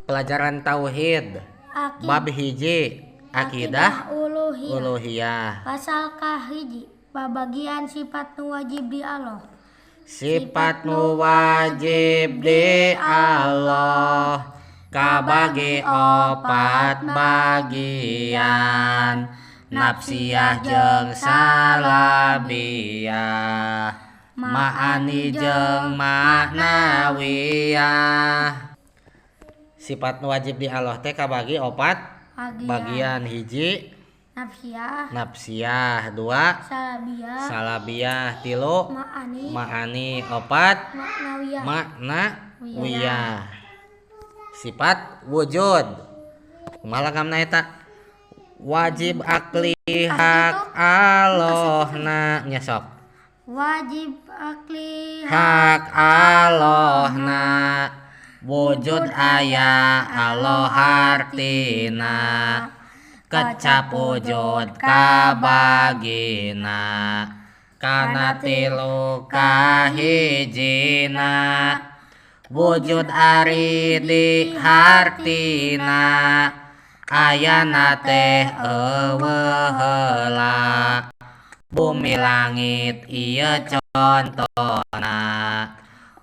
Pelajaran tauhid bab hiji akidah uluhiyah. Uluhiyah. Pasal kahiji babagian sifat nu wajib di Allah. Sifat nu wajib di Allah kabagi opat bagian, nafsiyah jeung salabiyah, ma'ani jeung maknawiyah. Sifat nu wajib di Allah teh kabagi opat bagian, hiji nafsiyah, nafsiyah, dua salabiyah, salabiyah, tilu ma'ani, ma'ani, opat maknawiyah, maknawiyah. Sifat wujud kumaha lagamna eta? Wajib akli hak Allahna nya sok. Wajib akli hak Allahna wujud aya Allah hartina, kecap wujud kabagina kana tilu kahijina, wujud ari di hartina ayana teh eueuh heula, bumi langit ieu contona,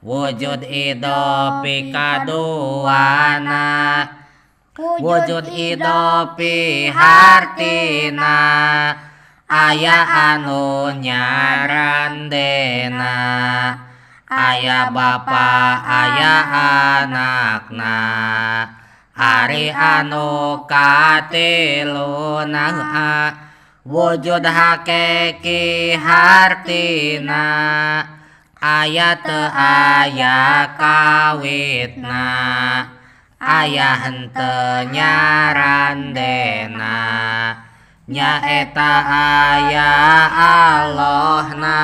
wujud idhofi kaduana, wujud idhofi hartina aya anu nyarandena, aya bapa aya anakna, ari anu katiluna wujud hakiki hartina aya teu aya kawitna, aya henteu nyarandena, nyaeta aya Allahna.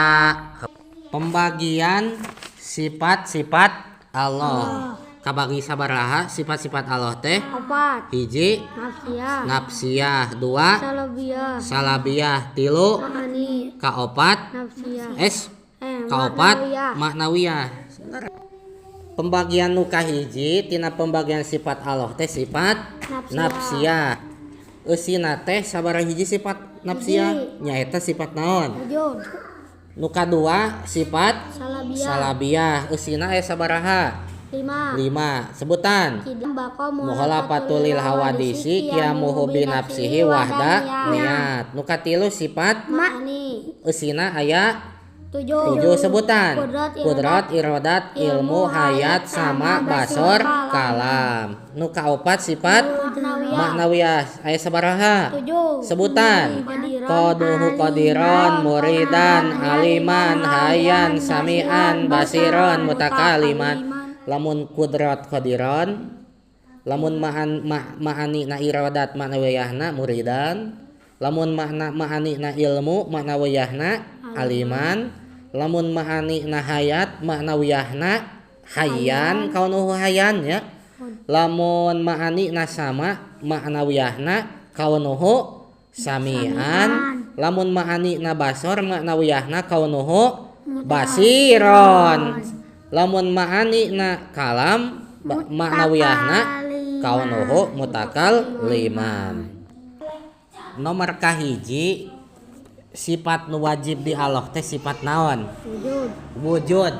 Pembagian sifat-sifat Allah kabagi sabaraha sifat-sifat Allah teh? Opat. Hiji nafsiyah, nafsiyah, dua salabiyah, salabiyah, tilu ma'ani, kaopat nafsiyah, es kaopat maknawiyah. Maknawiyah. Pembagian nu kahiji tina pembagian sifat Allah teh sifat nafsiyah. Nafsiyah. Eusina teh sabaraha hiji sifat nafsiyah? Nyaeta sifat naon? Wujud. Nu kadua sifat salabiyah, salabiyah. Eusina aya sabaraha? 5. 5. Sebutan. Kidam bako mukhalafatul lil hawadisi qiyamuhu bi nafsihi wahda niat. Nu katilu sifat ma'ani, eusina aya 7. 7 sebutan. Kudrat, kudrat, irodat, ilmu, hayat, sama, basor, kalam. Nu kaopat sifat maknawiyah, maknawiyah aya sabaraha? 7. Sebutan. Qaduhu qadiron, muridan, aliman, hayyan, samian, basiron, mutakaliman. Lamun kudrat qadiron, lamun ma'ani na iradat maknawiyahna muridan, lamun makna ma'ani na ilmu maknawiyahna aliman, lamun ma'ani na hayat maknawiyahna hayyan, kaunuhu hayyan ya. Lamun ma'ani na sama maknawiyahna kaunuhu samian, lamun ma'ani na basor maknawiyahna kaunuhu basiron, lamun ma'ani na kalam maknawiyahna kaunuhu mutakalliman. Nomor kahiji sifat nu wajib di Allah teh sifat naon? Wujud. Wujud.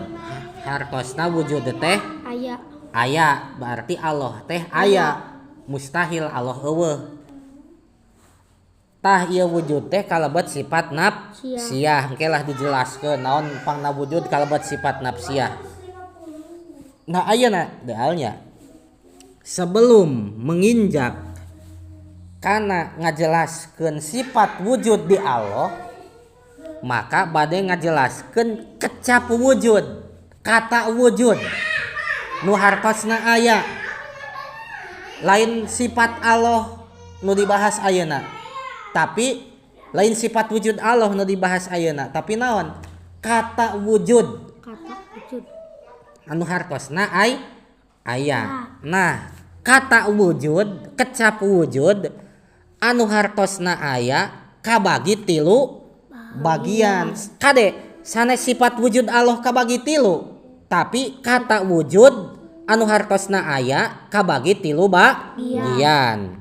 Hartosna wujud teh aya. Aya, berarti Allah teh aya. Mustahil Allah eueuh. Tah ieu wujud teh kalebet sifat nafsiyah. Engke lah dijelaskeun naon pangna wujud kalebet sifat nafsiyah. Nah ayeuna dealnya sebelum menginjak kana ngajelaskeun sifat wujud di Allah, maka bade ngajelaskeun kecap wujud, kata wujud nu hartosna aya. Lain sifat Allah nu dibahas ayeuna, tapi lain sifat wujud Allah nu dibahas ayeuna, tapi naon? Kata wujud. Kata wujud anu hartosna aya. Nah, kata wujud, kecap wujud anu hartosna aya kabagi tilu bagian. Kade sanes sifat wujud Allah kabagi tilu, tapi kata wujud Anu hartosna aya kabagi tilu bagian.